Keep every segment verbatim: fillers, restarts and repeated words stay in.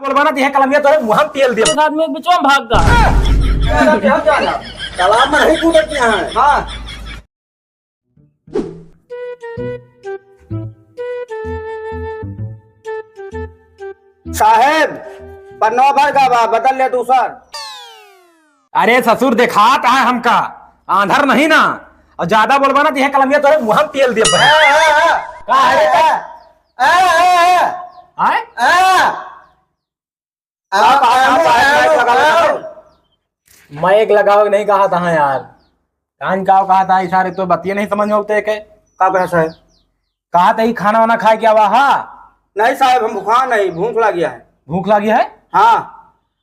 बोलबा ना, दिहे कलमिया तोरे मुँह में तेल दिया। एक आदमी बिचवा में भाग गा। तालाब में नहीं कूदत यहाँ है। हाँ। साहेब, पन्नवा भर का बा, बदल ले दूसर। अरे ससुर, देखात है हमका, आंधर नहीं ना, और ज्यादा बोलबा ना, तो यह कलमिया तोरे मुँह में तेल दिए। हाँ, हाँ, हाँ। का है रे? हाँ, हाँ, हाँ। आय? हाँ। आप, आप, आप, आप, आप, आप, आप। माइक लगावे के नहीं कहा था यार, कान का कहा था, इशारे तो बतिये नहीं समझ में होते के। का कहा साहेब? कहा था, "ई खाना वाना खाए के आवा हा?" नहीं साहेब, हम भूखा नहीं, भूख लगी है। भूख लगी है? हाँ।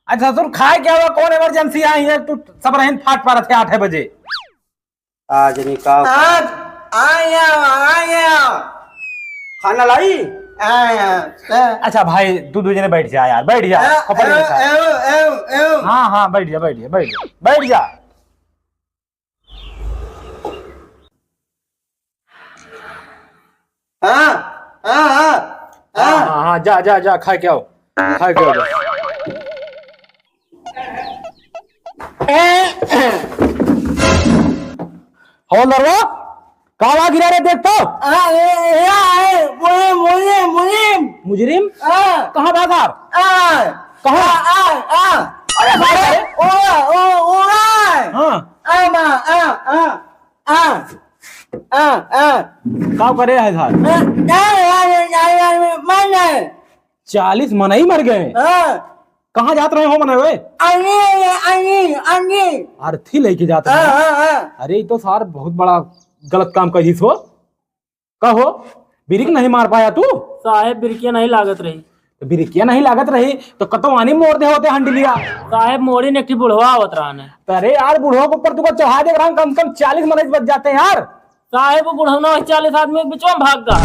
अच्छा ससुर, खाए के आवा, कौन इमरजेंसी आई है, तू सब रहन फाट पारत है आठ बजे। आज निकाल। आज आ गया, आ गया। खाना लाई? आ गया, सर। अच्छा भाई, तू दू जने बैठ जा यार, बैठ जा। आ, खपड़ी आ, बैठा। आ, आ, आ। हाँ, हाँ, बैठ जा, बैठ जा, बैठ जा, बैठ जा। हाँ, हाँ, हाँ, हाँ, हाँ। हाँ, हाँ, जा, जा, जा, खा के आओ, खा के आओ, जा। हवलदारवा, काला गिरा रे, देख तो। आ, ए, ए, आ, ए, मुजरिम, मुजरिम, मुजरिम। मुजरिम? हाँ। कहाँ बा साहब? आ। कहाँ? आ, आ, आ। अरे बाप रे। ओ, ओ, ओ, आ। हाँ। आ, मा, आ, आ, आ। आ, आ। का करे है साहब? आ, आ, आ, आ, आ, आ, मर गए। चालीस मनई मर गए। हाँ। कहाँ जात रहे हो मनई वे? अन्नी, अन्नी, अन्नी। अर्थी लेके जात रहे। हाँ, हाँ, हाँ। अरे, ये तो सार बहुत बड़ा गलत काम कहिस हो। कहो, बिरिक नहीं मार पाया तू? साहेब, बिरिकिया नहीं लागत रही। तो बिरिकिया नहीं लागत रही, तो कतवानी मोड़ दे होते हंडलिया। साहेब, मोड़ी ने एक ठे बुढ़वा आवत रहन है। तो अरे यार, बुढ़वा के ऊपर तू को चढ़ा दे रहा, कम से कम चालीस मरीज बच जाते हैं यार। साहेब, वो बुढ़ौना वही चालीस आदमी के बिचवा में भाग गा।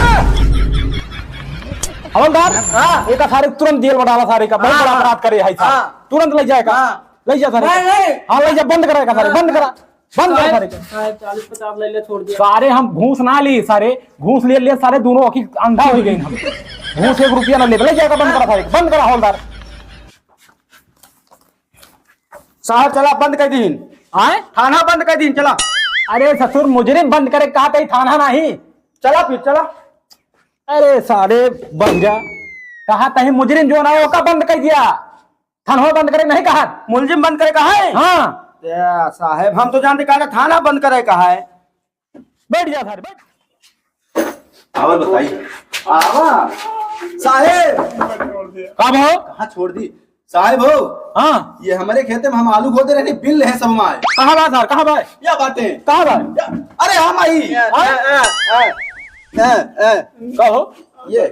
हवलदार, हाँ। एका सारे तुरंत जेल में डाला सारे का, बहुत हाँ, बड़ा हाँ। अपराध करे है साहब। हाँ। तुरंत ले जाए का। हाँ। ले जा सारे नहीं, का। नहीं। हाँ, ले जा, बंद करा का सारे, हाँ। बंद करा। बंद करा सारे का। साहेब, चालीस पचास ले ले, छोड़ दिया। सारे हम घूस ना ली, सारे घूस ले ले, सारे दोनों आँखी अंधा हो गए हम। घूस एक रुपया ना ले, ले जाए का, बंद करा सारे का, बंद करा हवलदार। साहब, चला, बंद कर दीन। आए? थाना बंद कर दीन, चला। अरे ससुर, मुजरिम बंद करे कहा तई, थाना नहीं। चला फिर, चला। अरे सारे बहिरा, कहा तई मुजरिम जो ना, ओका बंद कर दिया। थाना बंद करे नहीं कहा। मुलजिम बंद करे कहा है? हाँ। या साहब, हम तो जानते कहा था थाना बंद करे कहा है। बैठ जा सारे, बैठ। और बताइए। आवा। साहेब। का भाव? कहाँ छोड़ दी? साहेब हो। हाँ। ये हमारे खेते में हम आलू बोते रहे, बिल है सब माए। कहाँ बा सार, कहाँ बा? या बातें। कहाँ बा? या, अरे हाँ माई। हाँ? का हो? ये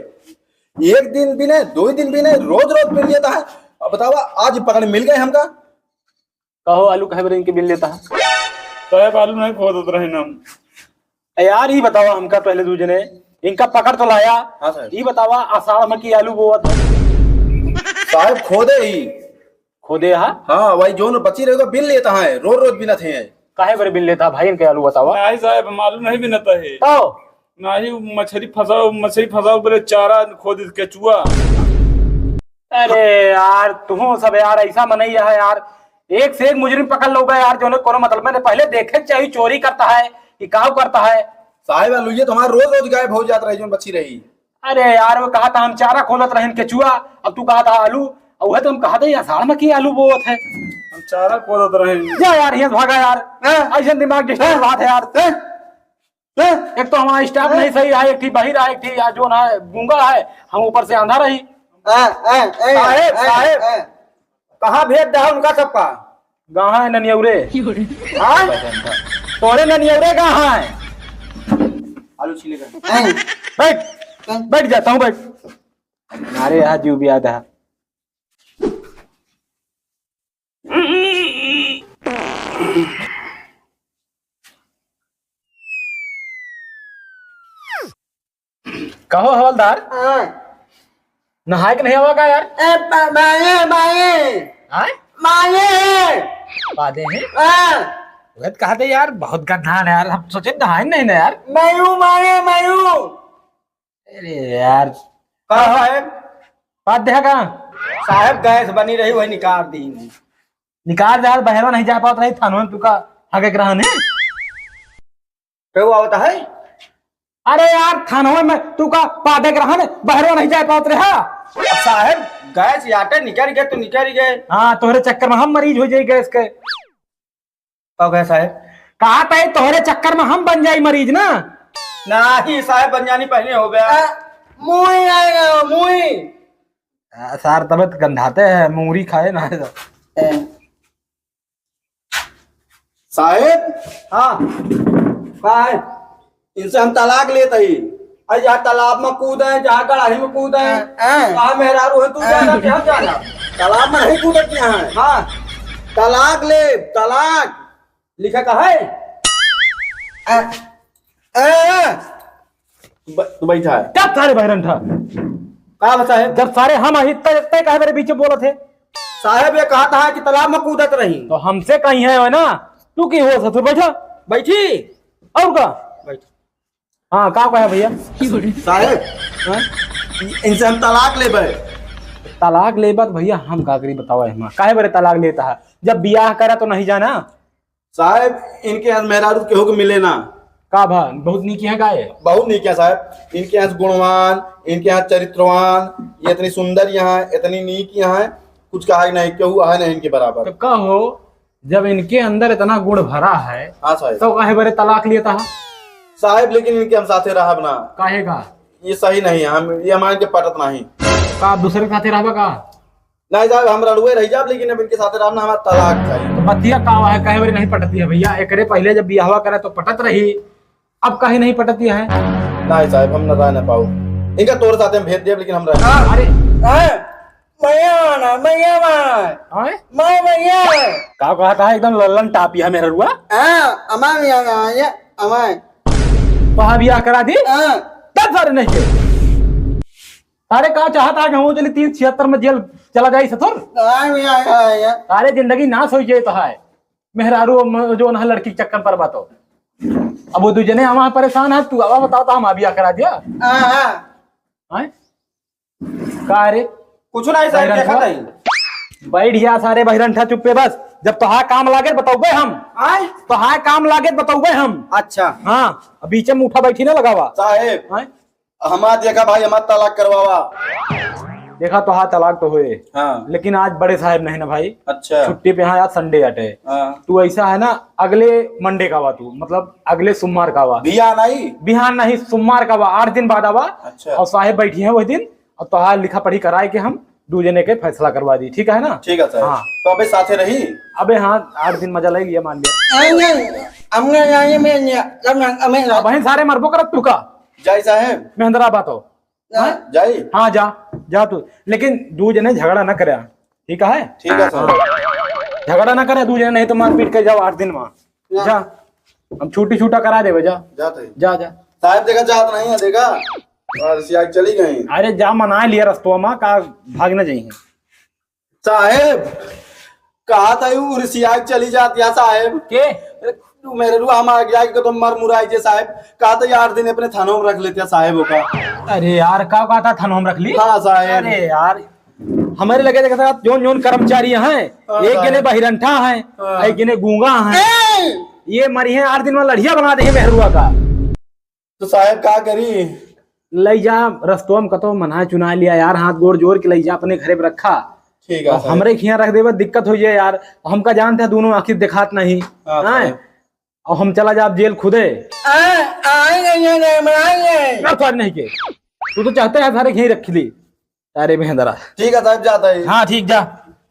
एक दिन भी नहीं, दो ही दिन भी नहीं, रोज रोज बिल लेता है। अब बतावा, आज पकड़ मिल गए हमका। कहो, आलू काहे बरे इनके बिल लेता है? साहेब, आलू नहीं खोदत रहे ना हम। ए यार, ई बतावा हमका पहले दू जने, इनका पकड़ तो लाया। हाँ साहेब। ई बतावा, आषाढ़ में की आलू बोवत है? साहेब, खोदे ही। खोदे हा? हाँ, वही जोन बची रहेगा, बिल लेता है, रोज रोज बिनत है। काहे बरे बिल लेता है भाई, इनके आलू बतावा? नहीं साहेब, हम आलू नहीं बिनता है। तो? नहीं, उ मछरी फंसाओ, मछरी फंसाओ, बोले चारा खोद केचुआ। अरे यार, तुम सब यार ऐसा मनई है यार, एक से एक मुजरिम पकड़ लोगा यार, जोने कोनो मतलब में नहीं। पहले देखे के चाहिए चोरी करता है कि काव करता है। साहेब, आलू ये तो हमारा रोज रोज गायब हो जात रही, जोन बची रही। अरे यार, वो कहा था हम चारा खोदत रहन केचुआ, अब तू कहा था आलू, और वह तो हम कहा था ये आषाढ़ में की आलू बोवत है। हम चारा खोदत रहन। जा यार, यहाँ से भागा यार, हाँ? ऐसे दिमाग डिस्टर्ब हाँ? बात है यार। हाँ? हैं? एक तो हमारा स्टाफ हैं? नहीं सही है, एक ठी बहिर है, एक ठी या जो ना है, गूंगा है, हम ऊपर से आंधा रही। हैं, हैं, हैं, साहेब, हैं, साहेब। हैं। कहाँ भेज दे उनका सबका? कहाँ है ननियौरे? हाँ? तोरे ननियौरे कहाँ है? आलू छीले का। हैं। बैठ, हैं। बैठ जाता हूँ, बैठ। हमारे यहाँ जीव भी आता है। कहो हवलदार, हाँ। नहाए के नहीं आवा का यार? ए, बा-, बाए, बाए। हाँ? बाए। बादे हैं? हाँ। वह तो कहा थे यार, बहुत गंदा है यार, हम सोचे नहाए नहीं ना यार। मयू, बाए, मयू। अरे यार। का साहेब? बात देखा का? साहेब, गैस बनी रही, वही निकाल दी। निकाल दे यार, बहरवा नहीं जा पावत रही, थानों में तुका हगे के रहने। केहू आवत है? अरे यार, थानों में तुका पादे के रहने, बहरवा नहीं जा पावत रहा। साहेब, गैस याटे निकल गए तो निकल गए। हाँ, तोहरे चक्कर में हम मरीज हो जाई गैस के। का कहे साहेब? कहा तई तोहरे चक्कर में हम बन जाई मरीज ना। नाही साहेब, बन जानी पहले हो गया। आ, मुई आएगा, मुई। आ, सार तबीयत गंधाते हैं, मूरी खाए ना है तो। ए। साहेब। हाँ। का है? इनसे हम तलाक लेत हई। अरे जहाँ तालाब में कूदे, जहाँ गड़ाही में कूदे, हाँ, हाँ। कहाँ मेहरारू है, तू हाँ। जाना कि हम जाना? तालाब में नहीं कूदत यहाँ है। हाँ। तलाक ले, तलाक। लिखे का है? आ, आ। ब-, तू बैठा है। क्या सारे बहरंठा? का बता है? जब सारे हम अही तय, तय काहे मेरे बीच में बोलत है? साहेब ये कहत है कि तालाब में कूदत रही। तो हमसे कहीं है, है ना? तू की हो ससुर, बैठा। बैठी। और का? बैठ। हाँ, का कहे भैया? साहेब, हाँ? इनसे हम तलाक लेबे। तलाक लेबा तो भैया हम का करी बतावा एमा? काहे बरे तलाक लेता है? जब बियाह करा तो नहीं जाना? साहेब, इनके यहाँ मेहरारू केहू के मिले ना। का भा, बहुत नीक है का ये? बहुत नीक है साहेब। इनके यहाँ गुणवान, इनके यहाँ चरित्रवान, ये इतनी सुंदर यहाँ, इतनी नीक यहाँ, कुछ कहा ही नहीं, केहू है नहीं इनके बराबर। तो का हो, जब इनके अंदर इतना गुण भरा है, हाँ साहेब। तो काहे बरे तलाक लेता है? साहेब, लेकिन इनके हम साथे रहब ना। काहे का? ये सही नहीं है, हम, ये हमारे के पटत नहीं। का आप दूसरे के साथे रहबा का? नहीं साहेब, हम रड़ुए रह जाब, लेकिन अब इनके साथे रहब ना, हमारा तलाक चाहिए। तो बतिया का है, काहे बरे नहीं पटती है भैया? एकरे पहले जब बियाहवा करे तो पटत रही, अब काहे नहीं पटती है? नहीं साहेब, हम न रह ना पाऊ। इनका तोर साथे हम भेज देब, लेकिन हम रह हाँ, अरे हाँ, भैया आना, भैया आना। हाँ? मैं भैया। का कहत है एकदम लल्लन टापी है मेहररुआ? हाँ, अमा भैया आना, ये अमा। वहाँ बियाह करा दी? हाँ। तब सारे नहीं के। अरे का चाहत है कि हम चली तीन छिहत्तर में जेल चला जाई ससुर? हाँ, भैया, हाँ, भैया। सारे जिंदगी नाश हो जाए तो है। मेहरारू म-, जो ना लड़की के चक्कर पर बातो। अब वो दू जने हमारे परेशान है, तू अब बताओ तो हम बियाह करा दिया। हाँ, हाँ। हैं? का रे? कुछ नहीं साहब, बहिरंठा? देखा नहीं। बैठ जा सारे बहिरंठा चुप्पे बस। जब तोहार काम लागे बताउबे हम। आय? तोहार काम लागे बताउबे हम। अच्छा। हाँ, अब बीचे में उठा बैठी ना लगावा। साहेब, हैं? हमार देखा भाई, हमार तलाक करवावा। देखा तोहार तलाक तो होए। हाँ। लेकिन आज बड़े साहेब नहीं ना भाई। अच्छा। छुट्टी पे, हाँ, आज Sunday अटे। हाँ। तू ऐसा है ना, अगले Monday का आवा तू, मतलब अगले सोमवार का आवा। बिहान आई? बिहान नहीं, सोमवार का आवा, आठ दिन बाद आवा। अच्छा। और साहेब बैठी हैं वही दिन, और तोहार लिखा पढ़ी कराए के हम दू जने के फैसला करवा दी, ठीक है ना? ठीक है साहेब। हाँ। तो अबे साथे रही? अबे हाँ, आठ दिन मजा ले लिया, मान लिया। नहीं, नहीं, हमने नहीं, मैं नहीं, जब मैं, मैं अब बहन सारे मरबो करत तू का? जाई साहेब। मेहंदरा बात हो। हाँ? जाई? हाँ, जा, जा तू। लेकिन दू जने झगड़ा ना करे, ठीक है? ठीक है सर। हाँ। झगड़ा ना करे दू जने, नहीं तो मारपीट कर जाओ आठ दिन में। जा। जा। हम छुट्टी छूटा करा देबे, जा। जा तई। जा, जा। साहेब देखा जात नहीं है, देखा। और सियाग चली गई। अरे जा, मना लिया रस्तवा में, का भाग ना जाई है। साहेब, कहा था यू रिसिया के चली जात या साहेब? के? अरे, तू मेहररुआ हमार गया कि तो मर मुराई जे साहेब। कहा था यार दिन अपने थानों में रख लेते हैं साहेब का। अरे यार, का कहा था थानों में रख ली? हाँ साहेब। अरे यार, हमारे लगे देखा था जोन जोन कर्मचारी हैं, हाँ एक साहेब। गिने बहिरंठा हैं, हाँ। एक गिने गूंगा हैं। ए! ये मरी हैं आठ दिन में लड़िया बना दे मेहररुआ का। तो साहेब का करी? लई जा, रस्तवा में कतो मना चुना लिया यार, हाथ गोड़ जोड़ के लई जा, अपने घरे पे रखा। ठीक है और साहेब। हमरे खिया रख देबे, दिक्कत हो जाए यार, हमका जानते हैं दोनों आँखी देखात नहीं। हाँ हैं? साहेब। और हम चला जाब जेल खुदे। आ, आएंगे, ये नहीं बनाएंगे। ना साहब नहीं के, तू तो चाहते हैं सारे खिया रख ली। अरे मेहंदरा। ठीक है साहेब, जाता है। हाँ ठीक, जा,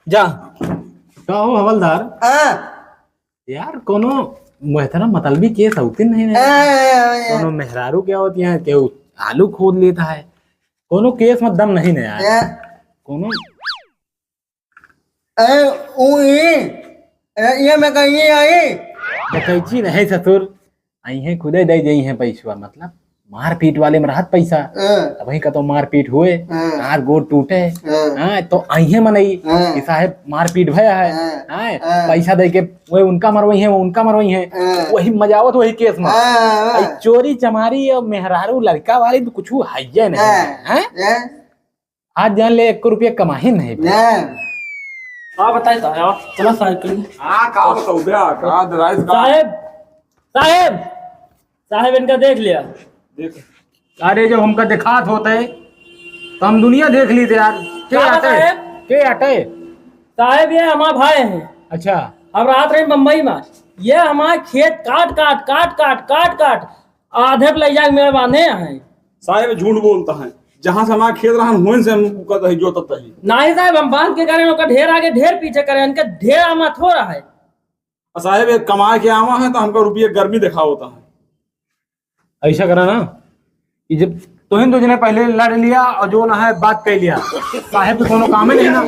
जा। का हो हवलदार? हाँ। यार कोनो मोहतरम मतलबी केस होते नहीं ना। हाँ, हाँ, हाँ। कोनो मेहरारू क्या होती है, केहू आलू खोद लेता है, कोनो केस में दम नहीं ना यार। हाँ। कोनो ए, ऊ ई, ए, ये मैं कहीं आई। डकैची नहीं ससुर, अइहें खुदे दे जइहें पैसवा, मतलब मारपीट वाले में रहत पैसा। हाँ। तबही का तो मारपीट हुए, हाँ। हाथ गोड़ टूटे। हाँ। हाँ, तो अइहें मनई हाँ। कि साहेब मारपीट भया है। हाँ। हाँ, हाँ। पैसा दे के वो उनका मरवई है, वो उनका मरवई है। हाँ। वही मजावत वही केस में। हाँ, हाँ। आई चोरी चमारी और मेहरारू लड़का वाली तो कुछ हइये नहीं। हाँ। हैं? हाँ। आज जान ले, एक रुपया कमाही नहीं। नहीं। का बताई साहब, चला साहब कहीं। हाँ, का बताऊ बे, का दराज का? साहेब, साहेब, साहेब इनका देख लिया। देख। अरे, जब हमका देखात होते, तो हम दुनिया देख लीते यार। के का आटे? साहेब? के आटे? साहेब, ये हमार भाई हैं। अच्छा। अब रात रही बम्बई में, ये हमार खेत काट, काट, काट, काट, काट, काट, आधे पे ले जाके मेरे बांधे हैं। साहेब झूठ बोलता है, जहाँ से हमारा खेत रहा, वहीं से हम कहते हैं, जोतत है। नहीं साहेब, हम बांध के करें, ओकर ढेर आगे, ढेर पीछे करें, इनके ढेर आमा थोड़ा है। और साहेब, एक कमाए के आवा है, तो हमका रुपये गर्मी दिखावता है। ऐसा करा ना, कि जब तोहिन दो जने पहले लड़ लिया और जो ना है बात कह लिया, साहेब के कोनो काम ही नहीं ना।